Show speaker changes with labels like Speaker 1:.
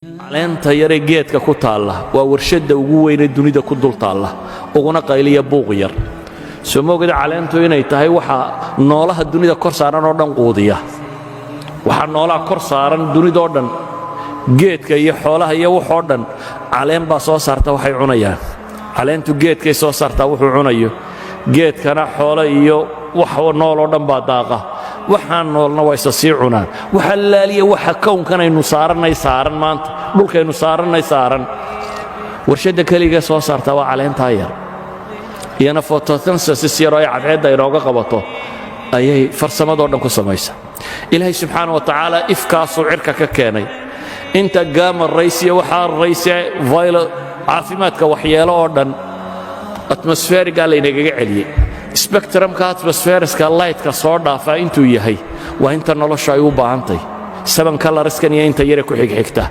Speaker 1: Caleenta yaree geedka ku taalla waa warshadda ugu weynee dunida ku dul taalla, uguna qayliya buuq yar. Soo moogida caleentu inay tahay waxa noolaha dunida kor saaran oo dhan quudiya? Waxaa noolaha kor saaran dunidoo dhan, geedka iyo xoolaha iyo waxoo dhan, caleen baa soo saarta waxay cunayaan. Caleentu geedkay soo saartaa wuxuu cunayo, geedkana xoolo iyo wax nooloo dhan baa daaqa. Waxaan noolna waa isa sii cunaan. Waxa laaliya waxa kownkanaynu saarannay saaran maanta, dhulkaynu saarannay saaran, warshadda keliga soo saartaa waa caleentaa yar. Iyana photosynthesis yaroo ay cadceedda inooga qabato ayay farsamadoo dhan ku samaysa. Ilaahay subxaana wa tacaala ifkaasuu cirka ka keenay. Inta gamma rays iyo waxaa rays violet caafimaadka waxyeelo oo dhan atmospheric-gaa laynagaga celiyey. Spectrumka atmospheric-ka lightka soo dhaafaa intuu yahay waa inta nolosha ay u baahantahy, seven colorskan iyo inta yare ku xigxigta.